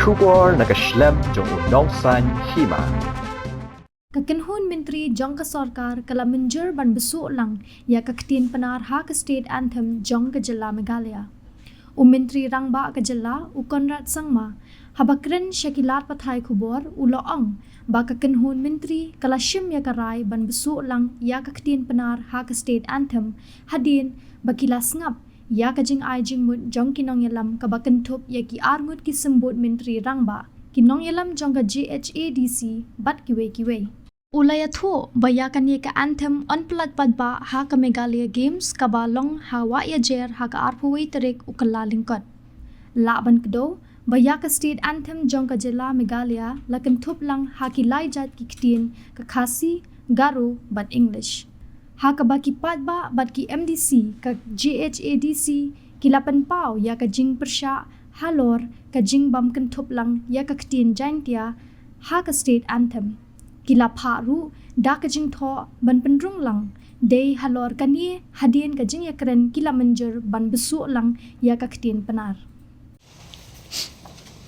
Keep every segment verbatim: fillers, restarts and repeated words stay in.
Khubor na ka shlem jong u nongsaiñ hima. Ka kynhun myntri jong ka sorkar ka la mynjur ban bsuh lang ïa ka ktien Pnar ha ka state anthem jong ka jylla Meghalaya. U Myntri Rangbah ka jylla, u Conrad Sangma, haba kren sha ki lad pathai khubor, u la ong ba ka kynhun myntri ka la shim ïa ka rai ban bsuh lang ïa ka ktien Pnar ha ka state anthem, hadien ba ki la sngap ïa ka jingai jingmut jong ki nongïalam kaba kynthup ïa ki arngut ki symbud myntri rangbah, ki nongïalam jong ka J H A D C bad kiwei kiwei. U la ïathuh ba ïa kane ka anthem yn pyllait paidbah ha ka Meghalaya Games kaba long ha Wahiajer ha ka arphew wei tarik u Kyllalyngkot. Lah ban kdew ba ïa ka state anthem jong ka jylla Meghalaya la kynthup lang ha ki lai jait ki ktien, ka Khasi, Garo bad English. Ha kaba ki paidbah bad ki M D C ka J H A D C ki la pynpaw ïa ka jingpyrshah halor ka jingbym kynthup lang ïa ka ktien Jaintia ha ka state anthem. Ki la phah ruh da ka jingthoh ban pynrung lang dei halor kane, hadien ka jingïakren ki la mynjur ban bsuh lang ïa ka ktien Pnar.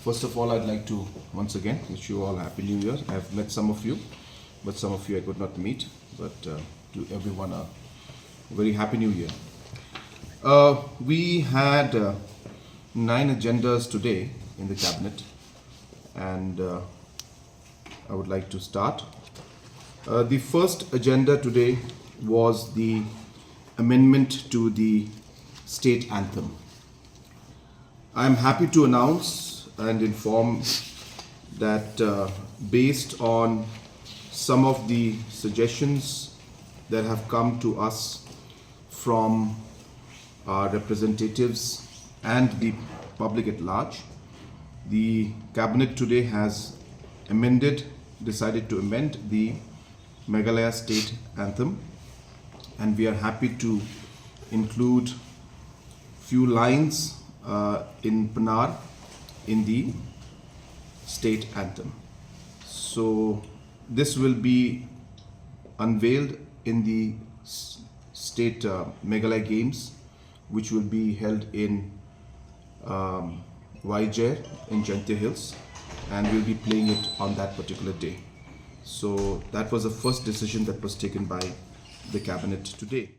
First of all, I'd like to once again wish you all Happy New Year. I've met some of you, but some of you I could not meet. But uh, to everyone, a very Happy New Year. Uh, we had uh, nine agendas today in the cabinet, and uh, I would like to start. Uh, the first agenda today was the amendment to the state anthem. I'm happy to announce and inform that, uh, based on some of the suggestions that have come to us from our representatives and the public at large, the cabinet today has amended, decided to amend the Meghalaya state anthem, and we are happy to include few lines uh, in Pnar in the state anthem. So this will be unveiled in the s- state uh, Meghalaya Games, which will be held in um, Wahiajer in Jaintia Hills, and we'll be playing it on that particular day. So that was the first decision that was taken by the cabinet today.